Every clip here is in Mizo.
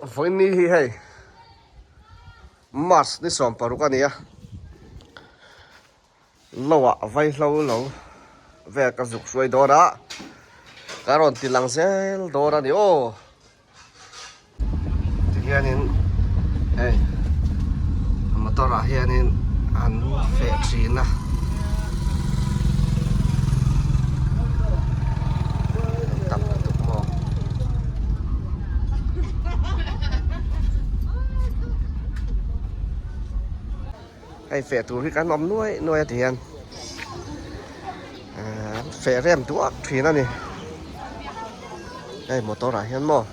Vawiin ni hi hei March ni 16 a ni a, Loah vaihlo lo vel ka zuk hruai dawn a, ka rawn ti lang zel dawn a ni aw. Tihianin hei motor ah hianin an feh thin a. Tam lutuk maw. Hei feh tur hi kan awm nuai nuai a ti hian an feh rem duak thin a ni hei motor ah hian maw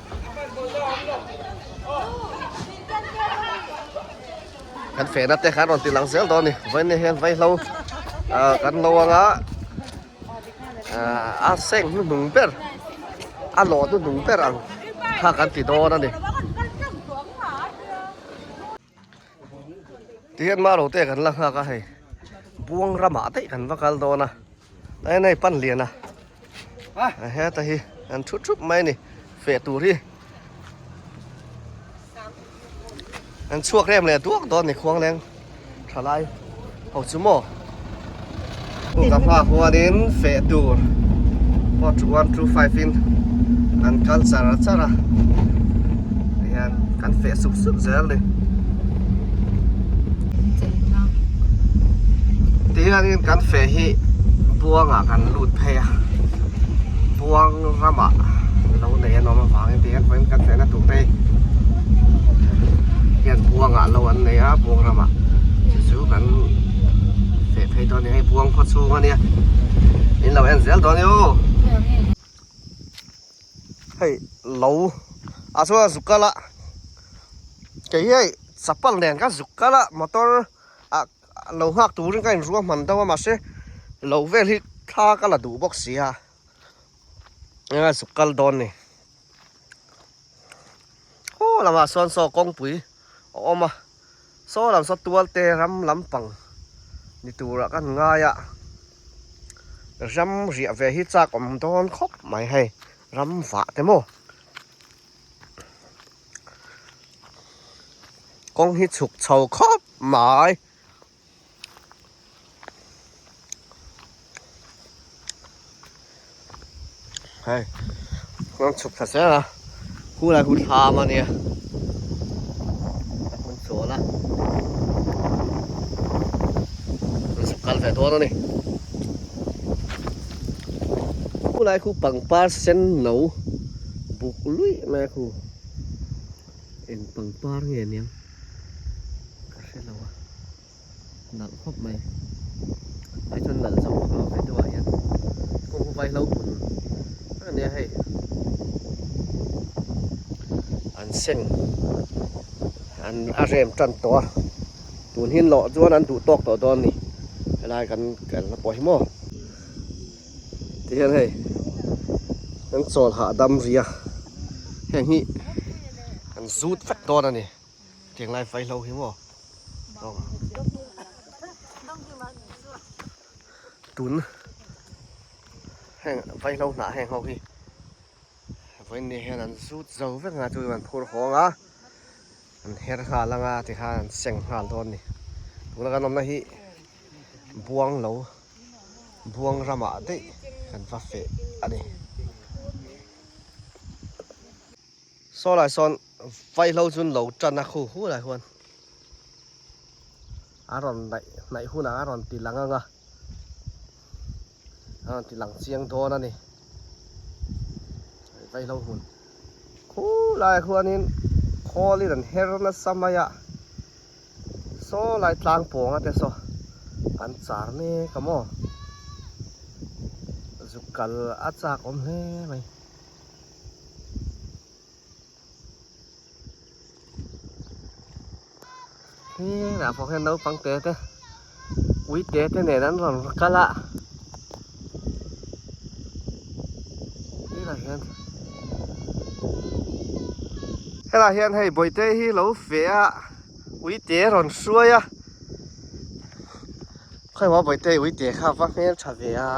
kan fehna te khan rawn ti lang zel dawn a ni vawiin hian vaihlo ah kan lo anga ah a seng hnuhnung ber a lawh hnuhnung ber ang kha kan ti dawn a ni. Tihian mah lo te kan la nghak a hei buang ramah daih kan va kal dawn a eng hei pan lian a heta hi an thu thup mai a ni feh tur hi an chhuak rem leh duak dawn a ni khuang leng thalai ho chu maw ka hma huanin feh tur pawh 1 2 5 in an kal char char a tihian kan feh sup sup zel a ni tihianin kan feh hi buangah kan lut phei a buang ramah lo nei an awm avangin tihian vawiin kan fehna tur te hian buangah lo an nei a buang ramah chu chu kan feh phei dawn a ni hei buang khaw chhung a nia in lo en zel dawn a ni aw hei lo ah chuan a zuk kal a kei hi hei chapal nen kha zuk kal a motor ah lo nghak turin ka inruahman deuh a mahse lo vel hi thla ka la duh bawk si a eng a zuk kal dawn a ni. Haw lamah sawn saw kawngpui a awm a saw lam saw tual te ram lampang ni turah kan ngai a ram riah ve hi chak awm dawn khawp mai hei ram vah te maw kawng hi chhuk chho khawp mai. Hei kawng chhuk thla zel a khulai khu thlam a nia a hmun chawl a an chhuk kal ve dawn a ni khulai khu pangpar sen no buk luih mai a khu eng pangpar nge aniang. Ka hre lo a, nalh khawp mai. Hei chuan nalh zo vak lo hei deuhah hian kawng hi vaihlo hmun a nia hei. An seng an a rem tan tawh a, tun hi lawh chuan an duh tawk tawh dawn a ni. Helai kan kalna pawh hi maw tihian hei an chawl hahdam ri a, heng hi an zut vek dawn a ni. Tiang lai fai hlo hi maw tun heng vai hlo hnah heng ho hi vawiin ni hian an zut zo vek anga chu an phur hawng a an her nghal anga tikhan an seng nghal dawn a ni tuna kan awmna hi buang lo buang ramah daih kan va feh a ni. Saw lai sawn vaihlo chu an lo tan a khu hu lai huan a rawn naih hnaih hunah a rawn ti lang ang a a rawn ti lang chiang dawn a ni vaihlo hmun khu lai huanin khawlin an her nasa mai a saw lai tlang pawnga te saw an char mek a maw zuk kal a chak awm hle mai. Helaiah pawh hian naupang te te ui te te nen an rawn kal a helaiah hian helaiah hian hei bawihte hi lo feh a ui te rawn hruai a khawimaw bawihte ui te kha va hmeltha ve a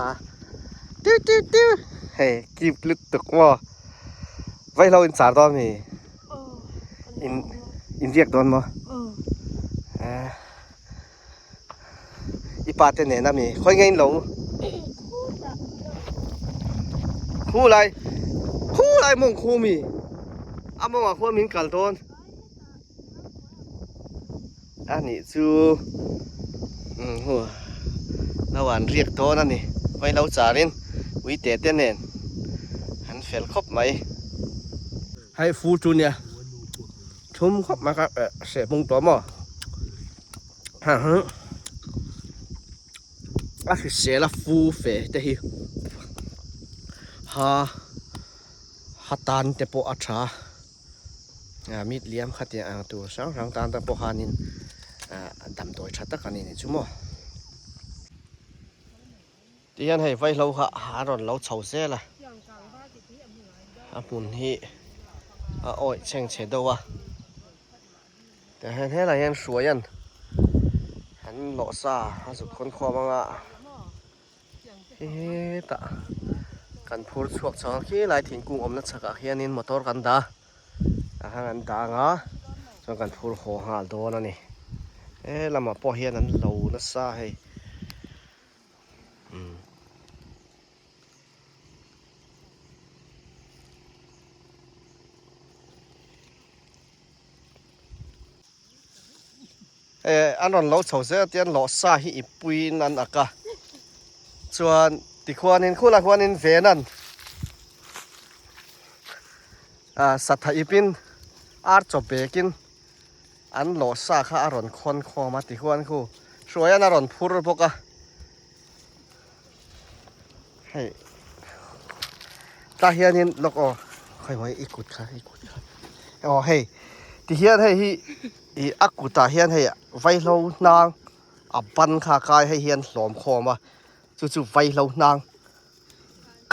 tiu tiu tiu hei cute lutuk maw vaihlo in char dawn mi. In in riak dawn maw? Eh. I pa te nen ami khawi nge in lo? Khu lai khu lai mawng khu mi a mawngah khuan min kal dawn a nih chu umm hu lo an riak dawn a ni vawi lo charin uite te nen an fel khawp mai. Hei fu chu nia thum khawp mai kha seh hmung tawh maw a hrisel a fu fe te hi ha ha tan te pawh a tha a mit liam kha tiang ang tur hrang hrang tan te pawh khanin damdawi tha tak a ni chu maw. Tihian hei vaihlo kha a rawn lo chho zel a, a hmun hi a awih chheng chhe deuh a, tihian helai hian hruaian an lawh sa a zuk khawn khawm anga hetah kan phur chhuak chho ang khilai thingkung awmna chhakah hianin motor kan dah a. Tah khan an dah ang a chuan kan phur haw nghal dawn a ni he lamah pawh hian an lo nasa hei umm. Eh an rawn lo chho zel a tian lawh sa hi i puiin an ak a chuan tikhuanin khulah khuanin ven an ah satha ipin ar chaw bekin an lawh sa kha a rawn khawn khawm a tikhuan khu hruaian a rawn phur bawk a hei tah hianin lawk aw khawi mai i kut kha i kut kha aw hei tihian hei hi ih a kutah hian hei vaihlo hnang a ban kha a kai hei hian hlawm khawm a chu chu vaihlo hnang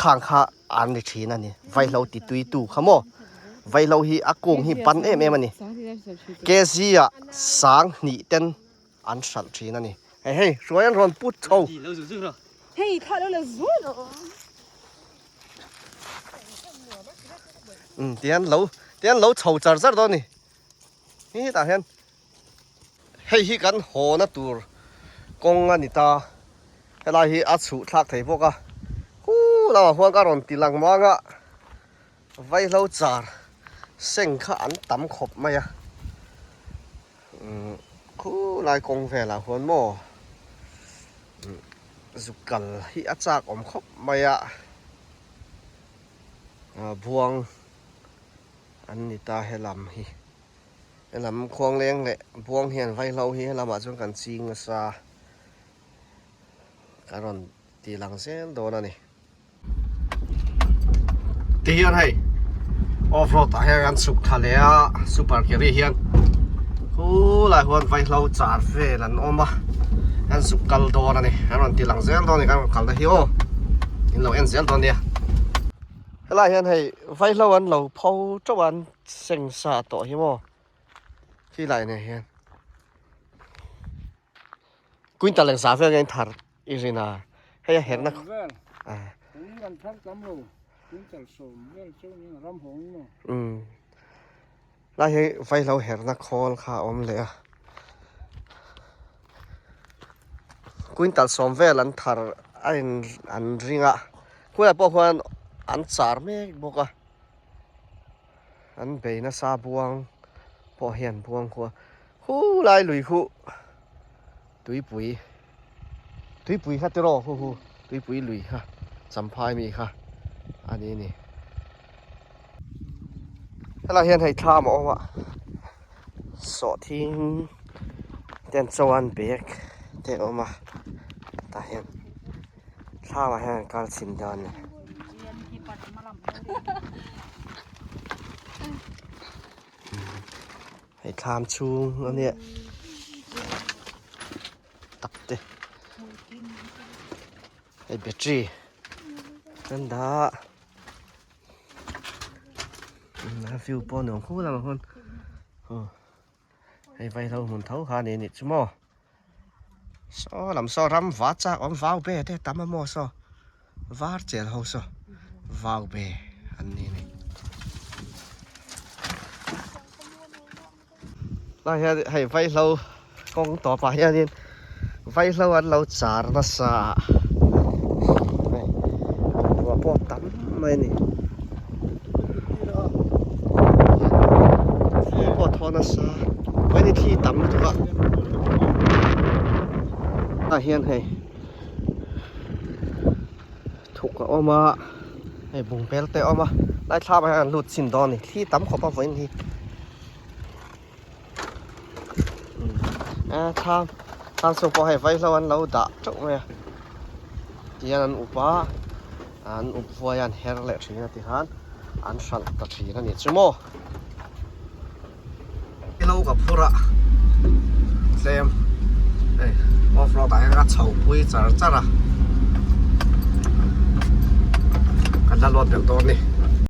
khang kha an ni thin a ni vaihlo ti tui tu kha maw vaihlo hi a kung hi ban em em a ni kg ah sang hnih ten an hralh thin a ni hei hei hruai an rawn put chho um tian lo tian lo chho char char dawn a ni hetah hian hei hi kan haw na tur kawng a ni ta helai hi a chhuh thlak thei bawk a khu lamah khuan ka rawn ti lang mang a vaihlo char seng kha an tam khawp mai a. Khu lai kawng velah huan maw zuk kal hi a chak awm khawp mai a buang an ni ta helam hi helam khuangleng leh buang hian vaihlo hi helamah chuan kan ching nasa ka rawn ti lang zel dawn a ni. Ti hian hei off road ah hian an chhuk thla leh a super carry hian khulai huan vaihlo char vel an awm a an zuk kal dawn a ni an rawn ti lang zel dawn a ni kan rawn kalna hi aw in lo en zel dawn nia helai hian hei vaihlo an lo pho teuh a an seng sa tawh hi maw khilai nen hian quintal engzah vel nge in thar I rin a, hei a herna Sawm vel, eng kan thar tam lo, quintal 10 vel chu eng ram hawng maw? Umm, lai hi vaihlo herna khawl kha a awm leh a, quintal 10 vel an thar a in an ring a, khuaiah pawh khuan an char mek bawk a, an bei nasa buang pawh hian buang khua khulai lui khuh tuipui. Tuipui kha tiraw hu hu tuipui lui kha champhai mi kha a ni ni. Helai hian hei thlam a awm a sawhthing ten chuan bag te a awm a tah hian thlam ah hian an kal chhin dawn a ni. Hei thlam chhung a nia tak te hei battery kan dah a view pawh nuam khawp lamah khawn aw hei vaihlo hmun tho kha a ni anih chu maw saw lam saw ram va chak awm vau be te tam a maw saw var chel ho saw vau be an ni a ni. Tah hian hei vaihlo kawng tawpah hianin vaihlo an lo char nasa a hei ruah pawh a tam mai a ni thli pawh a thaw nasa vawiin hi thli tam lutuk a tah hian hei thuk a awm a hei bungbel te a awm a lai thlam ah hian an lut chhin dawn a ni thli tam khawp a vawiin hi. A thlam thlam chhung pawh hei vaihlo an lo dah teuh mai a tihian an up a an up vuai a an her leh thin a tikhan an hralh ta thin a nih chu maw ilo ka phur a tlem hei off road ah hian a chho pui char char a kan la luat belh dawn a ni.